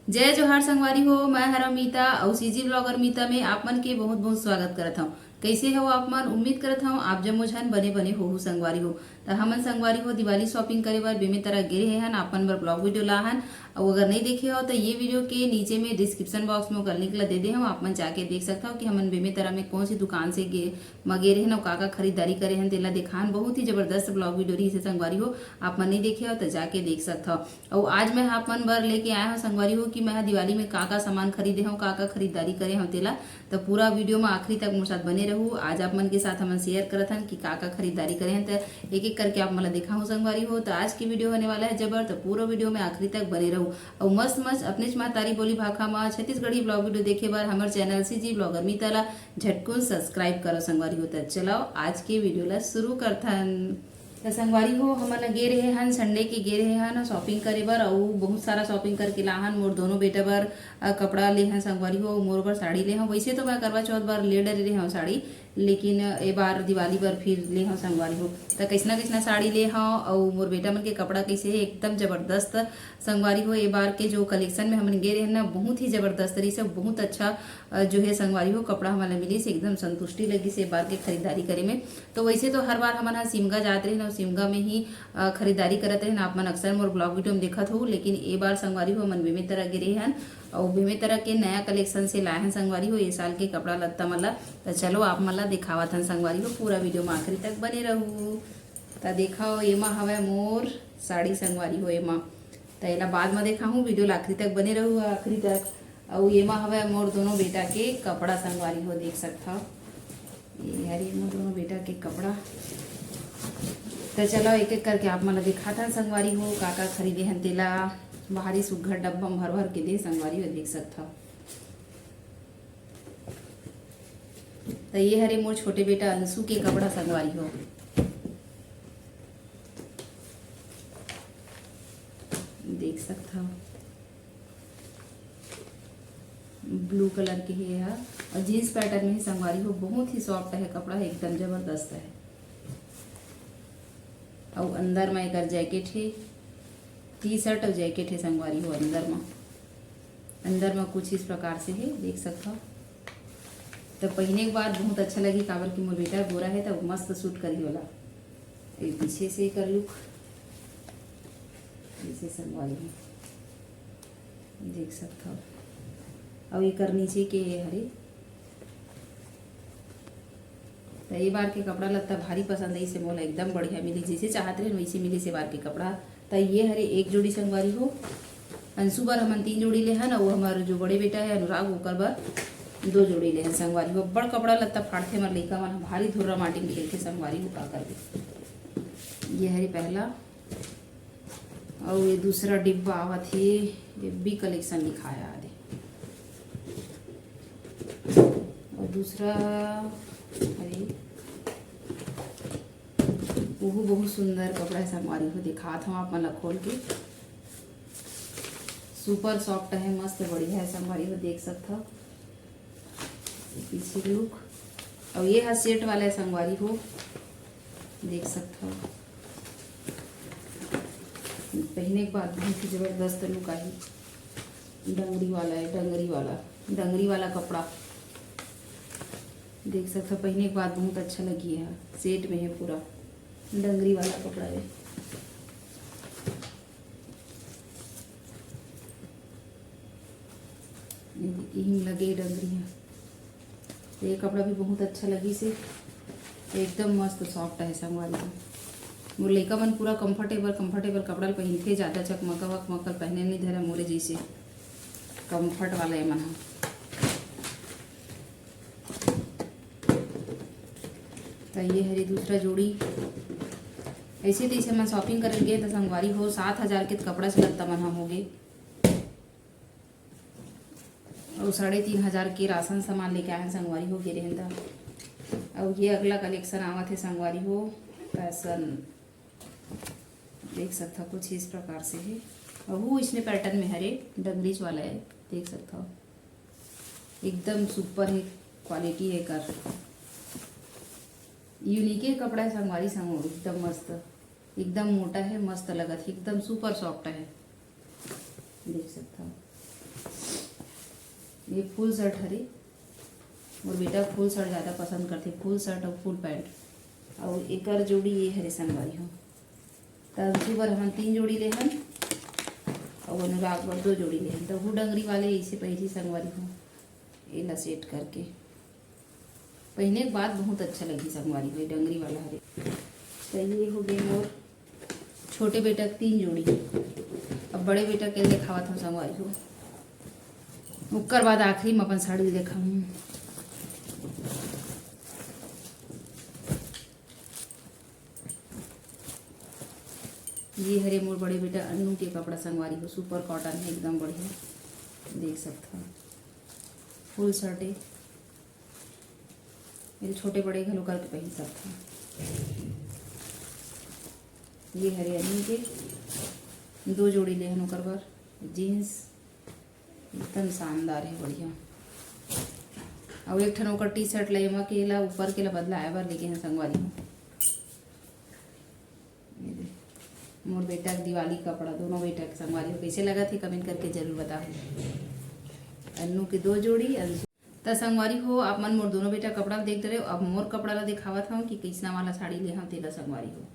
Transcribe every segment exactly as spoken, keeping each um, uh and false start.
जय जोहार संगवारी हो, मैं हर अमिता अउ सीजी ब्लॉगर मीता में आप मन के बहुत बहुत स्वागत करत हव। कैसे हो आप मन? उम्मीद करत हव आप जम्मो झन बने बने होहू संगवारी हो। त हमन संगवारी हो दिवाली शॉपिंग करे बर बेमेतरा गे रहे हन, आप मन बर ब्लॉग वीडियो ला हन। अउ अगर नहीं देखे हो त ये वीडियो के नीचे में डिस्क्रिप्शन बॉक्स में ओकर लिंक ला दे दे हव, आप मन जाके देख सकत हव कि हमन बेमेतरा में कौन सी दुकान से गे म गे रहे हन अउ का का खरीदारी करे हन तेला देखान। बहुत ही जबरदस्त ब्लॉग वीडियो रही से संगवारी हो, आप मन नहीं देखे हो त जाके देख सकत हव। अउ आज मैं आप मन बर लेके आए हव संगवारी हो कि मैं ह दिवाली में का का सामान खरीदे हव, का का खरीदारी करे हव तेला। त पूरा वीडियो में आखिरी तक मोर साथ बने रहू। आज आप मन के साथ हमन शेयर करत हन कि का का खरीदारी करे हन। त एक एक करके आप मन ला देखाहूँ संगवारी हो। त आज की वीडियो होने वाला है जबर, त पूरा वीडियो में आखिरी तक बने रहू। अउ मस्त मस्त अपनेच महतारी बोली भाखा में छत्तीसगढ़ी ब्लॉग वीडियो देखे बर हमर चैनल सीजी ब्लॉगर मीता ला झटकुन सब्सक्राइब करो संगवारी हो। त चलो आज के वीडियो ला शुरू करथन। त संगवारी हो, हमन गे रहे हन, संडे के गे रहे हन शॉपिंग करे बर, अउ बहुत सारा शॉपिंग करके लाहन। मोर दोनों बेटा बर अ, कपड़ा ले हन संगवारी हो, मोर बर साड़ी ले हव। वैसे तो मैं करवा चौथ बर ले डरे रहे हव साड़ी, लेकिन ए बार दिवाली बर फिर ले हव संगवारी हो। त कैसना कैसना साड़ी ले हव अउ मोर बेटा मन के कपड़ा कैसे हे, एकदम जबरदस्त संगवारी हो। ए बार के जो कलेक्शन में हमन गे रहे ना, बहुत ही जबरदस्त रही से, बहुत अच्छा अ, जो है संगवारी हो, कपड़ा हमन ला मिलिस, एकदम संतुष्टि लगिस ए बार के खरीदारी करे में। तो वैसे तो हर बार हमन ह सिमगा जात रहिन अउ सिमगा में ही अ, खरीदारी करत रहिन, आप मन अक्सर मोर ब्लॉग वीडियो में देखत हो, लेकिन ए बार संगवारी हो हमन बेमेतरा गे रहे हन अउ बेमेतरा के नया कलेक्शन से लाए हन संगवारी हो ए साल के कपड़ा लत्ता मन ला। त चलो आप मन ला देखावत हन संगवारी हो, पूरा वीडियो में आखिरी तक बने रहू। त देखव, एमा हवय मोर साड़ी संगवारी हो, एमा त एला बाद म देखाहूँ, वीडियो ला आखिरी तक बने रहू, आखिरी तक। अउ एमा हवय मोर दोनों बेटा के कपड़ा संगवारी हो, देख सकत हव। ये हरे मोर दोनों बेटा के कपड़ा। त चलो एक एक करके आप मन ला दिखाथन संगवारी हो, का का खरीदे हन तेला। भारी सुग्घर डब्बा म भर भर के दे संगवारी हो, देख सकत हव। त ये हरे मोर छोटे बेटा अंशु के कपड़ा संगवारी हो, देख सकत हव। ब्लू कलर के हे एहा, अउ जींस पैटर्न में हे संगवारी हो, बहुत ही सॉफ्ट हे कपड़ा, एकदम जबरदस्त हे। अउ अंदर म एकर जैकेट हे, टी शर्ट अउ जैकेट हे संगवारी हो अंदर म। अंदर म कुछ इस प्रकार से हे, देख सकत हव। त पहिने के बाद बहुत अच्छा लगही, काबर कि मोर बेटा गोरा हे त मस्त सूट करही ओला। ये पीछे से एकर लुक ऐसे संगवारी हो। देख सकत हव। अउ एकर नीचे के ये हरे। त ए बार के कपड़ा लत्ता भारी पसंद आइस हे मोला, एकदम बढ़िया मिली, जइसे चाहत रहेन वइसे मिलिस ए बार के कपड़ा। त ये हरे एक जोड़ी संगवारी हो। अंशु बर हमन तीन जोड़ी ले हन, अउ हमर जो बड़े बेटा हे अनुराग, ओकर बर दो जोड़ी ले हन संगवारी हो। बड़ कपड़ा लत्ता फाड़थे हमर लइका मन ह, भारी धुर्रा माटी म खेलथे संगवारी हो, का करबे। ये हरे पहला, अउ ये दूसरा डिब्बा आवत हे, ये बी कलेक्शन लिखाय आदे। अउ दूसरा, अरे, ओहू बहुत सुंदर कपड़ा हे संगवारी हो, दिखात हव आप मन ला खोल के। सुपर सॉफ्ट हे, मस्त बढ़िया हे संगवारी हो, देख सकत हव। पीछे के लुक। अउ ये ह सेट वाला हे संगवारी हो, देख सकत हव। पहिने के बाद बहुत ही जबरदस्त लुक आही। डंगरी वाला हे, डंगरी वाला, डंगरी वाला कपड़ा देख सकत हव। पहिने के बाद बहुत अच्छा लगही, ये ह सेट में हे पूरा, डंगरी वाला कपड़ा हे। इही लगे डंगरी ह। ये कपड़ा भी बहुत अच्छा लगिस हे, एकदम मस्त सॉफ्ट हे संगवारी हो। मोर लइका मन पूरा कंफर्टेबल, कंफर्टेबल कपड़ा ल पहिनथे, जादा चकमका वकमका ल पहिने नइ धरय, मोरे जइसे कंफर्ट वाला ये मन ह। त ये हरे दूसरा जोड़ी। ऐसे तैसे मन शॉपिंग करे गे त संगवारी हो, सात हजार के कपड़ा से लत्ता मन ह होगे। अउ साढ़े तीन हजार के राशन सामान लेके आए हन संगवारी हो, गे रहेन त। अउ ये अगला कलेक्शन आवत हे संगवारी हो, फैशन देख सकत हव, कुछ इस प्रकार से हे। अउ वो इसने पैटर्न में हरे, डंगरीच वाला हे, देख सकत हव, एकदम सुपर हे, क्वालिटी हे एकर। यूनिक हे कपड़ा हे संगवारी संगो, एकदम मस्त, एकदम मोटा हे, मस्त लगत हे, एकदम सुपर सॉफ्ट हे, देख सकत हव। ये फुल शर्ट हरे, मोर बेटा फुल शर्ट ज़्यादा पसंद करथे, फुल शर्ट अउ फुल पैंट। अउ एकर जोड़ी ये हरे संगवारी हो। त अंशु बर हमन तीन जोड़ी लेहन, अउ अनुराग बर दो जोड़ी लेहन। त वो डंगरी वाले ऐसे पहिरी संगवारी हो, एला सेट करके पहिने के बाद बहुत अच्छा लगही संगवारी हो, ये डंगरी वाला हरे। त ये हो गए मोर छोटे बेटा के तीन जोड़ी। अब बड़े बेटा के देखावत हूँ संगवारी हो, ओकर बाद आखिरी में अपन साड़ी देखाऊँ। ये हरे मोर बड़े बेटा अन्नू के कपड़ा संगवारी हो, सुपर कॉटन है, एकदम बढ़िया, देख सकत हो। फुल शर्ट है, मेरे छोटे बड़े घलो करके पहन सकत हो। ये हरे अन्नू के दो जोड़ी लेहन ओकर बर, जीन्स एकदम शानदार है, बढ़िया। अउ एक ठन ओकर टी शर्ट ले एमा के ला ऊपर के ला बदलाए बर लेके हैं संगवारी हो। ये दे, मोर बेटा के दिवाली कपड़ा, दोनों बेटा के संगवारी हो, कैसे लगत हे कमेंट करके जरूर बताओ। अन्नू के दो जोड़ी, अंशु। त संगवारी हो, आप मन मोर दोनों बेटा कपड़ा ला देख डरे हो, अब मोर कपड़ा ला दिखावत हूँ कि कैसना वाला साड़ी ले हूँ तेला संगवारी हो।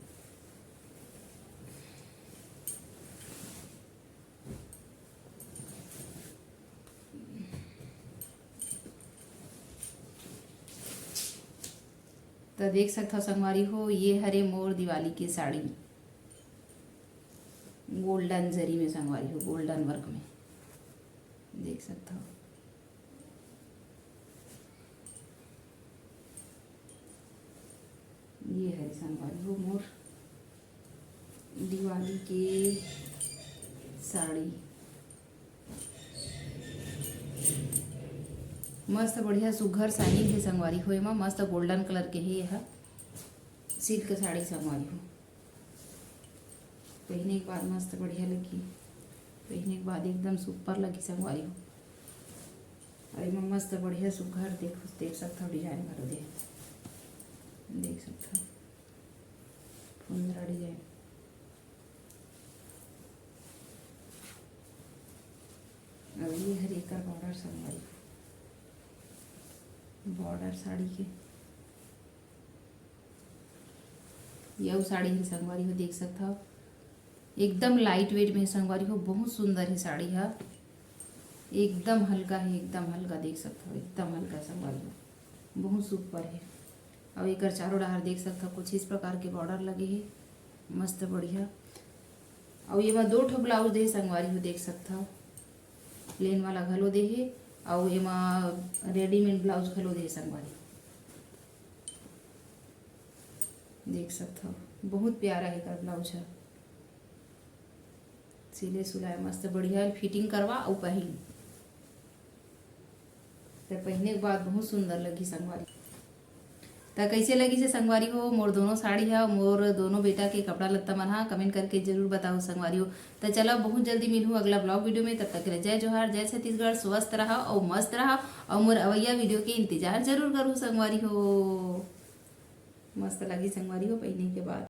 त देख सकत हो संगवारी हो, ये हरे मोर दिवाली के साड़ी, गोल्डन जरी में संगवारी हो, गोल्डन वर्क में, देख सकत हो। ये हरे संगवारी हो मोर दिवाली के साड़ी, मस्त बढ़िया सुघर शाइनिंग हे संगवारी हो। एमा मस्त गोल्डन कलर के हे, यह सिल्क साड़ी संगवारी हो। पहने के बाद मस्त बढ़िया लगी, पहने के बाद एकदम सुपर लगी संगवारी हो। अउ एमा मस्त बढ़िया सुघर देख, देख सकत हो डिजाइन घलो दे, देख सकत हो फुंदरा डिजाइन। अउ ये हरे एकर बॉर्डर संगवारी, बॉर्डर साड़ी के। ये अउ साड़ी हे संगवारी हो, देख सकत हो एकदम लाइट वेट में हे संगवारी हो, बहुत सुंदर हे साड़ी हा, एकदम हल्का हे, एकदम हल्का, देख सकत हो एकदम हल्का संगवारी हो, बहुत सुपर हे। अउ एकर चारों डहार देख सकत हो कुछ इस प्रकार के बॉर्डर लगे हे, मस्त बढ़िया। अउ एमा दो ठो ब्लाउज दे हे संगवारी हो, देख सकत हो प्लेन वाला घलो दे हे, अउ एमा रेडीमेड ब्लाउज घलो दे हे संगवारी। देख सकत हो बहुत प्यारा हे एकर ब्लाउज ह, सिले सुलाए मस्त बढ़िया फिटिंग करवा अउ पहिन, त पहिने के बाद बहुत सुंदर लगी संगवारी। त कैसे लगी से संगवारी हो मोर दोनों साड़ी हा, मोर दोनों बेटा के कपड़ा लत्ता मन हा, कमेंट करके जरूर बताओ संगवारी हो। त चलो बहुत जल्दी मिलहूँ अगला ब्लॉग वीडियो में, तब तक के लिए जय जोहार, जय छत्तीसगढ़, स्वस्थ रहा अउ मस्त रहा अउ मोर अवैया वीडियो के इंतजार जरूर करू संगवारी हो। मस्त लगी संगवारी हो पहिने के बाद।